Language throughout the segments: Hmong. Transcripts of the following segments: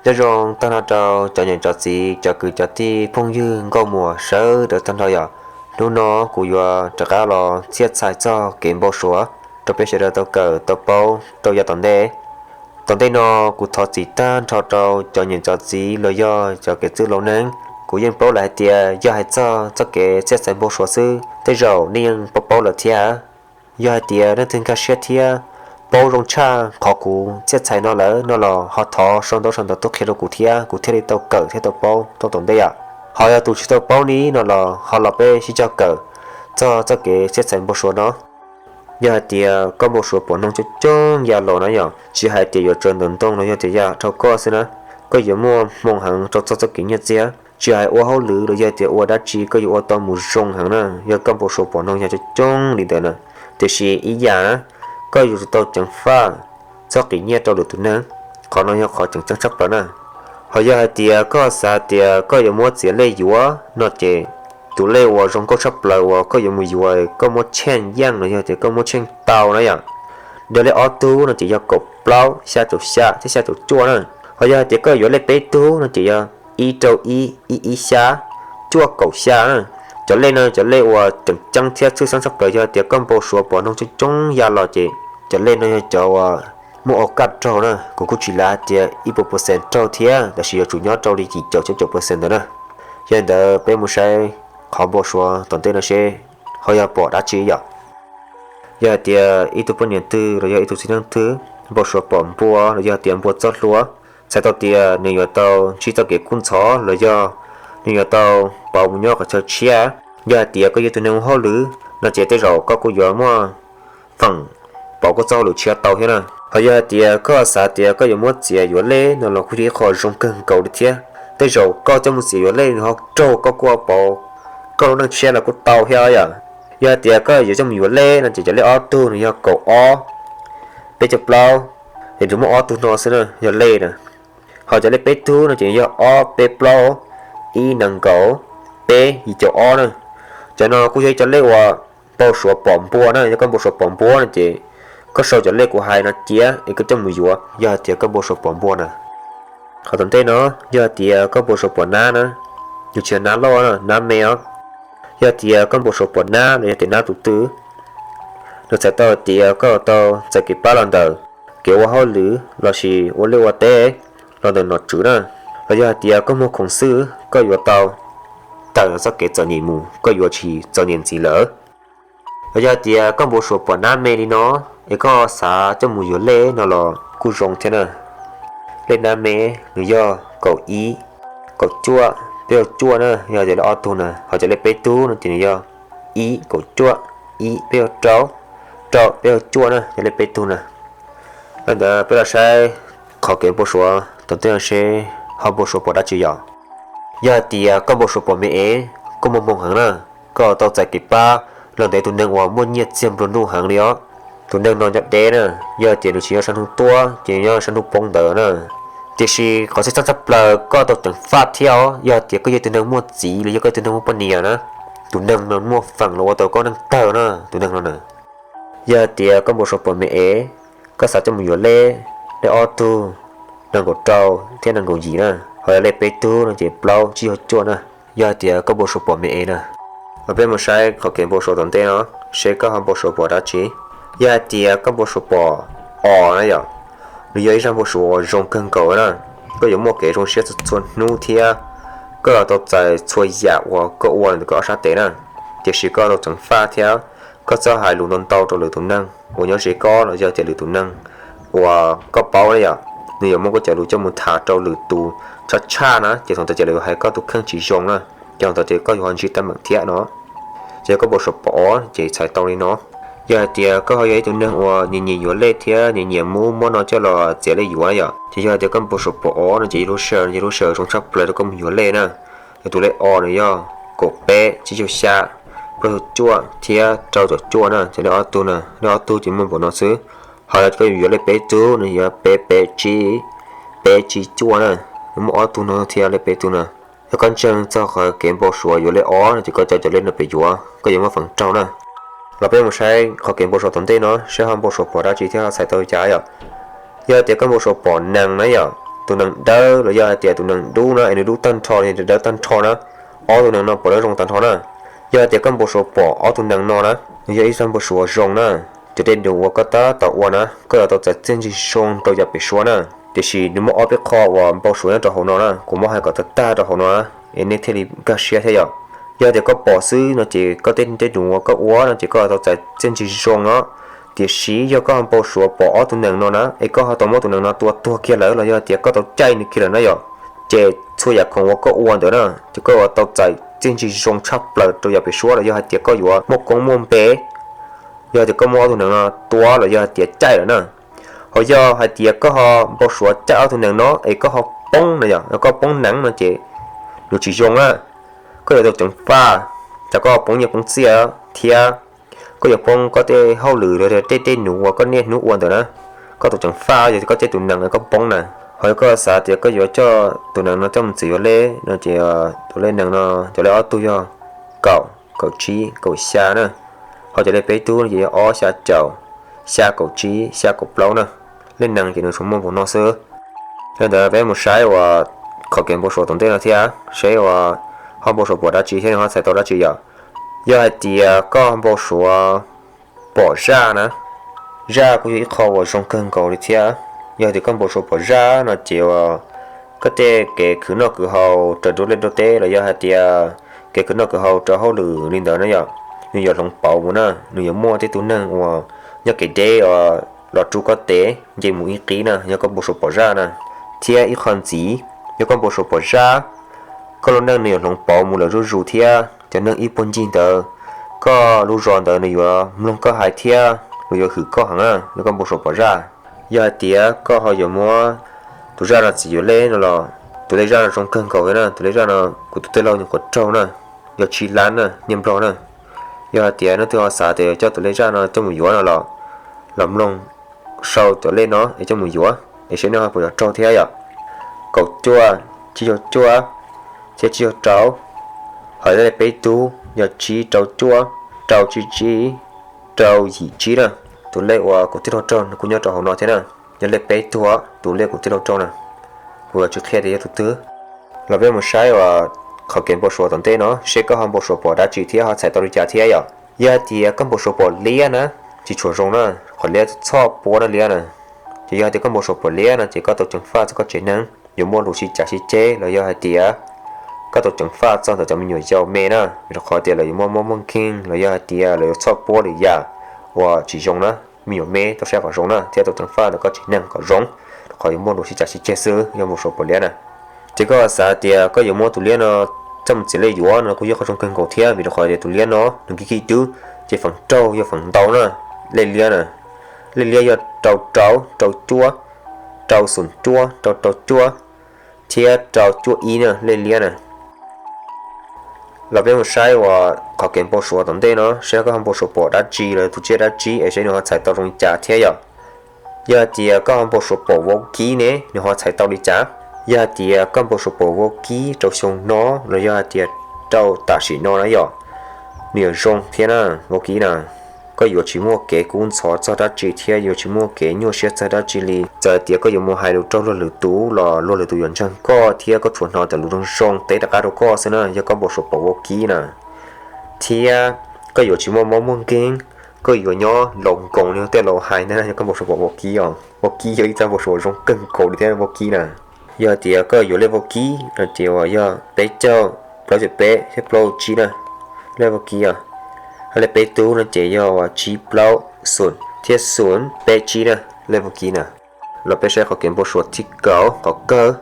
Nyob zoo tag nrho rau cov niam cov txiv, cov kwv cov tij, phooj ywg nkauj muam sawv daws tag nrho yom. Hnub no kuv yuav rov qab los txhiaj txhais txog kev npau suav rau peb sawv daws tau kawm tau paub rau yav tom ntej. Tom ntej no kuv thov txim tag nrho rau cov niam cov txiv los yog cov kev txwj laus neeg. Kuv yeej paub lawm hais tias yog hais txog txoj kev txhiaj txhais npau suav xwb, tej zaum nej yeej paub paub lawm thiab. Yog hais tias leej twg nkag siab thiab paub zoo tshaj qhov kuv txhiaj txhais no lawm no los ho thov sau ntaub sau ntawv tuaj qhia rau kuv thiab, kuv thiaj li tau kawm thiab tau paub tau tom ntej yom. Ho yog tus tsis tau paub ni no los ho los peb sib cog kawm txog txoj kev txhiaj txhais npau suav no. Yog hais tias koj npau suav pom noog coob coob ya los na yom, tsis hais tias yuav tsaws ntawm ntoo los yog tias ya dhau koj xwb na, koj yuav muaj hmoo heev rau txog txoj kev nyiaj txiag. Tsis hais ua hauj lwm los yog tias ua dab tsi koj yuav ua tau mus zoo heev na, yog koj npau suav pom noog ya coob coob li ntawd na. Tiam sis ib yam na, koj yuav tsum tau ceev faj txhob qiv nyiaj rau lwm tus neeg. Qhov no yog qhov tseem ceeb tshaj plaws na. Ho yog hais tias koj xav tias koj yuav muab txiav lej yuav no ces tus lej uas zoo nkauj tshaj plaws uas koj yuav mus yuav koj muab tsheej yeej los yog tias koj muab tsheej tau na yom. Yog lej ob tug no ces yog kaum plaub xya caum xya thiab xya caum cuaj na. Ho yog hais tias koj yuav lej peb tug no ces yog ib rau ib ib ib xya cuaj kaum xya na. Cov lej no cov lej uas tseem ceeb thiab tshwj xeeb tshaj plaws yog tias koj npau suav pom noog coob coob ya los ces cov lej no yog cov uas muaj ua kaj raug na, kuv kuj tsis lav hais tias ib puas percent raug thiab, tab sis yuav tsum nyob rau li yim caum cuaj caum percent ntawd na. Yog li ntawd peb mus saib qhov npau suav tom ntej no seb ho yog pom dab tsi yom. Yog hais tias ib tug poj niam twg los yog ib tug txiv neej twg npau suav pom npua los yog tias npua txoj hlua, txhais tau tias nws yuav tau ntsib txoj kev kub ntxhov los yog nws yuav tau pauv mus nyob qhov chaw tshiab. Yog hais tias koj yog tus neeg ua hauj lwm no ces tej zaum koj kuj yuav muaj feem pauv koj txoj hauj lwm tshiab tau thiab na. Ho yog hais tias koj xav tias koj yuav muab txiav yuav lej no los kuj yog ib qho zoo kawg nkaus li thiab. Tej zaum koj coj mus txiav yuav lej nws ho raug koj kuj pauv koj lub neej tshiab los kuj tau thiab yom. Yog hais tias koj yuav coj mus yuav lej no ces cov lej ob tug nws yog kaum ob peb caug plaub, es nws muaj ob tug no xwb na yog lej na. Ho cov lej peb tug no ces yog ob peb plaub ib nees nkaum peb yim caum ob na. Cov no kuj yog ib cov lej uas npau suav pom npua na, yog koj npau suav pom npua no ces koj sau cov lej kuv hais no cia es koj coj mus yuav yog hais tias koj npau suav pom npua na. Qhov tom ntej no yog hais tias koj npau suav pom nab na, yus tsis yog nab loj na, nab me os. Yog hais tias koj npau suav pom nab los yog tias nab tus twg, nws txhais tau hais tias koj tau txais kev pab los ntawm kev ua hauj lwm lossis ua liaj ua teb los ntawm nom tswv na, los yog hais tias koj muag khoom xwb koj yuav tau tawm txoj kev txom nyem mus, koj yuav tsis txom nyem ntxiv lawm. Los yog hais tias koj npau suav pom nab me li no es koj xav coj mus yuav lej no los kuj zoo thiab na. Lej nab me nws yog kaum ib, kaub cuaj, peb caug cuaj na, yog tias lej ob tug na. Ho cov lej peb tug no ces nws yog ib, kaub cuaj, ib, peb caug rau, rau, peb caug cuaj na, cov lej peb tug na. Ntawd peb los saib qhov kev npau suav tom ntej no seb ho npau suav pom dab tsi yom. Yog hais tias koj npau suav pom me ev, koj muaj hmoo heev na, koj tau txais kev pab los ntawm tus neeg uas muaj nyiaj txiag nplua nuj heev li os. Tus neeg no nyob deb na, yog hais tias nws tsis nyob sab hnub tuaj ces nyob sab hnub poob ntawd na. Tiam sis qhov tseem ceeb tshaj plaws koj tau ceev faj thiab os, yog hais tias koj yog tus neeg muaj txiv los yog koj yog tus neeg muaj poj niam na, tus neeg no muaj feem los ua tau koj neej tawg na, tus neeg no na. Yog hais tias koj npau suav pom me ev, koj xav coj mus yuav lej, lej ob tug nees nkaum rau thiab nees nkaum yim na, ho yog lej peb tug no ces plaub, tsib caug cuaj na. Yog hais tias koj npau suav pom me ev na. Los peb mus saib qhov kev npau suav tom ntej no seb koj ho npau suav pom dab tsi. Yog hais tias koj npau suav pom os na yom, nws yog ib zaj npau suav uas zoo kawg nkaus na. Koj yuav muaj kev zoo siab txhua txhua hnub thiab koj yuav tau txais txhua yam uas koj ua ntawm koj ob sab tes na. Tiam sis koj tau ceev faj thiab koj txhob hais lus ntau ntau rau lwm tus neeg uas nyob ze koj los yog tias lwm tus neeg uas koj paub na yom, nws yuav muab koj cov lus coj mus tham rau lwm tus tshaj tshaj na, ces thaum ntawd ces lawv yuav hais koj tus kheej tsis zoo na, ces thaum ntawd ces koj yuav ho ntsib teeb meem thiab no. Ces koj npau suav pom os ces txhais tau li no. Yog hais tias koj ho yog ib tug neeg uas nyiam nyiam yuav lej thiab nyiam nyiam muab muab no coj los txiav lej yuav na yom, ces yog hais tias koj npau suav pom os no ces yog lub sij hawm, yog lub sij hawm zoo tshaj plaws rau koj mus yuav lej na. Yog tus lej os nws yog kaum peb, tsib caug xya, plaub caug cuaj thiab rau caum cuaj na, ces lej ob tug na, lej ob tug ces muaj npaum no xwb. Ho yog koj yuav lej peb tug no yog peb peb tsib, peb tsib cuaj na, muaj ob tug no thiab lej peb tug na. Yog koj ntseeg txog qhov kev npau suav yuav lej os no ces koj coj cov lej no pem yuav koj yuav muaj feem raug na. Los peb mus saib qhov kev npau suav tom ntej no seb ho npau suav pom dab tsi thiab ho txhais tau li cas yom. Yog tias koj npau suav pom nees na yom, tus nees dawb los yog hais tias tus nees dub na es nws dub tag nrho li dawb tag nrho na, ob tug nees no pom zoo tag nrho na. Yog hais tias koj npau suav pom ob tug nees no na, nws yog ib zaj npau suav zoo na, cov dej num uas koj tab tom ua na koj yuav tau txais txiaj ntsig zoo rau yav pem suab na. Tiam sis nws muaj ob peb qho uas npau suav nyob rau hauv no na, kuv muab hais kom tag tag rau hauv no es nej thiaj li nkag siab thiab yom. Yog tias koj pom xwb no ces koj tej dej num uas koj ua no ces koj yuav tau txais txiaj ntsig zoo no. Tiam sis yog koj ho npau suav pom ob tug nees no na es koj ho tau muab tus nees no tua tuag kiag lawm los yog hais tias koj tau caij nws kiag lawm na yom, ces txhua yam khoom uas koj ua ntawd na ces koj yuav tau txais txiaj ntsig zoo tshaj plaws rau yav pem suab los yog hais tias koj yuav muaj koob muaj npe. Yog tias koj muab ob tug nees no tua los yog hais tias caij lawm na, ho yog hais tias koj ho npau suav caij ob tug nees no es koj ho poob no yom, koj poob nees no ces nws tsis zoo na, koj yuav tau ceev faj, cas koj poob nyiaj poob txiaj thiab koj yuav poob koj tej hauj lwm los tej dej num uas koj niaj hnub ua ntawd na. Koj tau ceev faj yog koj caij tus nees koj poob na. Ho yog koj xav tias koj yuav coj tus nees no coj mus txiav yuav lej no ces tus lej nees no cov lej ob tug yog kaum, kaum tsib, kaum xya na. Ho cov lej peb tug no ces yog ob, xya, caum, xya, kaum tsib, xya, kaum plaub na. Lej nees ces nws tsuas muaj npaum no xwb. Yog ntawd peb mus saib uas qhov kev npau suav tom ntej no thiab seb uas ho npau suav pom dab tsi thiab nws ho txhais tau dab tsi yom. Yog hais tias koj npau suav pom zaj na, zaj kuj yog ib qho uas zoo kawg nkaus li thiab. Yog tias koj npau suav pom zaj no ces uas koj tej kev khwv noj khwv haus raws nruab liaj nruab teb los yog hais tias kev khwv noj khwv haus rau hauj lwm li ntawd na yom, nws yuav hloov pauv mus na, nws yuav muaj tej tug neeg uas nyob kev deb uas los rub koj tes nce mus ib qib na yog koj npau suav pom zaj na. Thiab ib qho ntxiv, yog koj npau suav pom zaj, koj lub neej nws yuav hloov pauv mus lawm zuj zus thiab cov neeg ib puag ncig ntawd, koj lub zos ntawd nws yuav mloog koj hais thiab nws yuav hwm koj heev na yog koj npau suav pom zaj. Yog hais tias koj ho yuav muab tus zaj no txiav yuav lej no los tus lej zaj no zoo kawg nkaus li na, tus lej zaj no kuv tus tij laug nyuam qhuav raug na, yog tsib lab na nyiaj nplog na. Yog hais tias leej twg ho xav tias yuav coj tus lej zaj no coj mus yuav no los, los mloog sau cov lej no es coj mus yuav es seb nej ho puas yuav raug thiab yom. Kaum cuaj, tsib caug cuaj, thiab tsib caug rau. Ho lej peb tug yog tsib rau cuaj, rau tsib tsib, rau yim tsib na. Tus lej uas kuv tij laug raug nws kuj nyob rau hauv no thiab na. Yog lej peb tug tus lej kuv tij laug raug na, kuv yuav tsis qhia tias yog tus twg. Los peb mus saib uas qhov kev npau suav tom ntej no seb koj ho npau suav pom dab tsi thiab ho txhais tau li cas thiab yom. Yog hais tias koj npau suav pom liab na, tsis tshua zoo na, qhov liab txhoj puab na liab na. Ces yog hais tias koj npau suav pom liab no ces koj tau ceev faj txog koj tsev neeg, yuav muaj lus sib cav sib ceg los yog hais tias koj tau ceev faj txog ntawm cov me nyuam yaus me na, vim rau qhov tias lawv yuav muaj mob muaj nkeeg los yog hais tias lawv yuav txhoj puab lwm yam uas tsis zoo na, me nyuam me tau saib kom zoo na thiab tau ceev faj ntawm koj tsev neeg kom zoo, rau qhov yuav muaj lus sib cav sib ceg xwb yog npau suav pom liab na. Ces koj xav tias koj yuav muab tus liab no coj mus txiav lej yuav no kuj yog qhov zoo kawg nkaus thiab vim rau qhov tias tus liab no nws khib khib dub, ces feem raug yog feem ntau na, lej liab na. Lej liab yog rau rau, rau cuaj, rau xoom cuaj, rau rau cuaj, thiab rau cuaj ib na lej liab na. Los peb mus saib uas qhov kev npau suav tom ntej no seb koj ho npau suav pom dab tsi los tus tsiaj dab tsi es seb nws ho txhais tau zoo li cas thiab yom. Yog hais tias koj ho npau suav pom vaub kib ne nws ho txhais tau li cas? Yog hais tias koj npau suav pom vaub kib rau xyoo no los yog hais tias rau tam sim no na yom, nws yuav zoo thiab na, vaub kib na. Koj yuav tsis muaj kev kub ntxhov txog dab tsi thiab yuav tsis muaj kev nyuaj siab txog dab tsi li. Txawm hais tias koj yuav mus hais lus rau luag lwm tus los luag lwm tus yuav ntseeg koj thiab koj tsuas hnov cov lus zoo zoo teb rov qab rau koj xwb na yog koj npau suav pom vaub kib na. Thiab koj yuav tsis muaj mob muaj nkeeg, koj yuav nyob laus nkoos li tej laus hais ntag na yog koj npau suav pom vaub kib os. Vaub kib yog ib txoj npau suav zoo kawg nkaus li thiab vaub kib na. Yog hais tias koj yuav lej vaub kib no ces uas yog peb caug, plaub caug peb thiab plaub tsib na, lej vaub kib os. Ho lej peb tug no ces yog uas tsib plaub xoom thiab xoom peb tsib na, lej vaub kib na. Los peb saib qhov kev npau suav thib kaum qhov kawg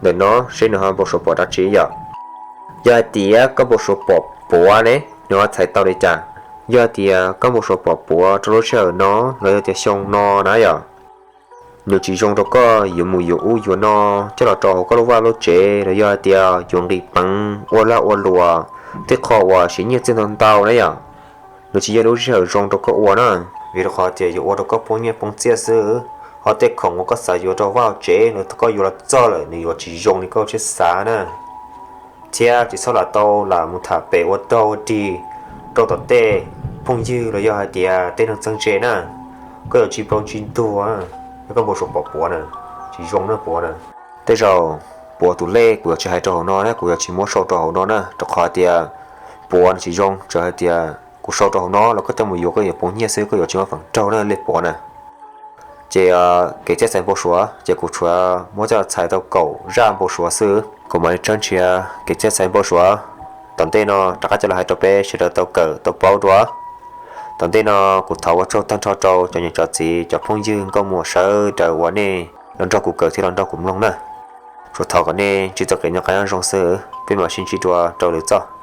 ntawm no seb nws ho npau suav pom dab tsi yom. Yog hais tias koj npau suav pom puav ne nws ho txhais tau li cas? Yog hais tias koj npau suav pom puav rau lub sij hawm no los yog tias xyoo no na yom, nws tsis zoo rau koj yuav mus yuav ub yuav no coj los rau hauv koj lub vaj lub tsev los yog hais tias yuav nqis peev ua lag ua luam tej qho uas siv nyiaj txiag ntau ntau na yom. Nws tsis yog lub sij hawm zoo rau koj ua na, vim rau qhov tias yuav ua rau koj poob nyiaj poob txiaj xwb. Ho tej khoom uas koj xav yuav rau vaj tsev los koj yuav los txog lawm nws yuav tsis zoo li koj siab xav na. Thiab tsis txhob lam tau lam mus tham pem ua dog ua dig rau tom tej phooj ywg los yog hais tias tej neeg txheeb ze na. Koj yuav tsis npau tsis ntug, yog koj npau suav pom puav na, tsis zoo na puav na. Tej zaum puav tus lej kuv yuav tsis hais rau hauv no na, kuv yuav tsis muab sau rau hauv no na, rau qhov hais tias puav no tsis zoo, txawm hais tias kuv sau rau hauv no los koj coj mus yuav koj yuav poob nyiaj xwb, koj yuav tsis muaj feem raug na lej puav na. Ces kev txhiaj txhais npau suav ces kuv tsuas muab coj txhais tau kaum zaj npau suav xwb. Kuv mam li tshawb nrhiav kev txhiaj txhais npau suav tom ntej no rov qab coj los hais rau peb sawv daws tau kawm tau paub dua. Tom ntej no kuv thov ua tsaug tag nrho rau cov niam cov txiv cov phooj ywg nkauj muam sawv daws uas nej los nrog kuv kawm thiab los nrog kuv mloog na. Tsuas thov kom nej ntsib txoj kev noj qab nyob zoo xwb, peb mam sib ntsib dua rau lwm txoj.